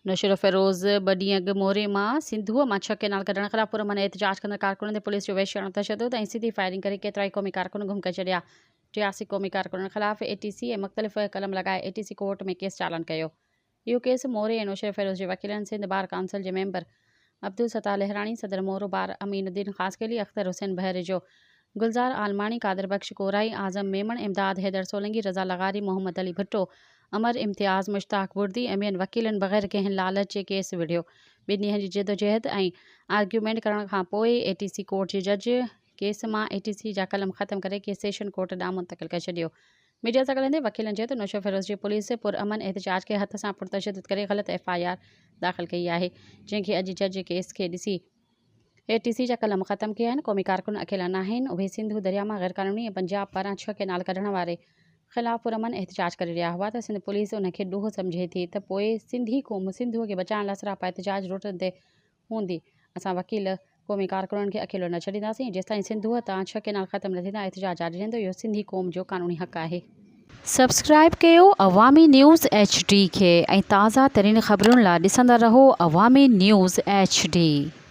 نوشهروفيروز، ٻه ڏينهن اڳ موري مان سنڌوء مان ڇهه ڪئنال ڪڍڻ خلاف پرامن احتجاج ڪندڙ ڪارڪنن تي پوليس جو وحشياڻو تشدد ۽ سڌي فائرنگ ڪري ڪيترائي قومي ڪارڪن گم ڪري ڇڏيا. 83 قومي ڪارڪنن خلاف اي ٽي سي ۽ مختلف قلم لڳائي اي ٽي سي ڪورٽ ۾ ڪيس چالان ڪيو. اهو ڪيس موري ۽ نوشهروفيروز جي وڪيلن سنڌ بار ڪائونسل جي ميمبر عبدالستار لهراڻي، صدر مورو بار امين الدين خاصخيلي، اختر حسين بهريجو، گلزار عالماڻي، قادر بخش ڪورائي، اعظم ميمڻ، امداد حيدر سولنگي، رضا لغاري، محمد علي ڀٽو، امر امتياز، مشتاق بڙدي ۽ ٻين وڪيلن بغير ڪنهن لالچ جي ڪيس وڙهيو. ٻن ڏينهن جي جدوجهد ۽ آرگيومينٽ ڪرڻ کان پوء اي ٽي سي ڪورٽ جي جج ڪيس مان اي ٽي سي جا قلم ختم ڪري ڪيس سيشن ڪورٽ ڏانهن منتقل ڪري ڇڏيو. ميڊيا سان ڳالهائيندي وڪيلن چيو ته نوشهروفيروز جي پوليس پرامن احتجاج کي هٿ سان پرتشدد ڪري غلط ايف I R داخل ڪئي آهي جنهن کي اڄ جج ڪيس کي ڏسي اي ٽي سي جا قلم ختم ڪيا آهن، قومي ڪارڪن اڪيلا ناهن، اهي سنڌو درياء مان غيرقانوني ۽ پنجاب پاران ڇهه ڪئنال ڪڍڻ واري خلاف پرامن احتجاج ڪري رهيا هئا ته سنڌ پوليس ان کي ڏوهه سمجهي ٿي ته پوء سنڌي قوم سنڌوء کي بچائڻ لاء سراپا احتجاج روڊن تي هوندي، اسان وڪيل قومي ڪارڪنن کي اڪيلو نه ڇڏينداسين، جيستائين سنڌوء تان ڇهه ڪئنال ختم نه ٿيندا احتجاج جاري رهندو، اهو سنڌي قوم جو قانوني حق آهي. سبسڪرائيب ڪيو عوامي نيوز ايڇ ڊي کي ۽ تازه ترين خبرن لا ڏسندا رهو عوامي نيوز ايڇ ڊي.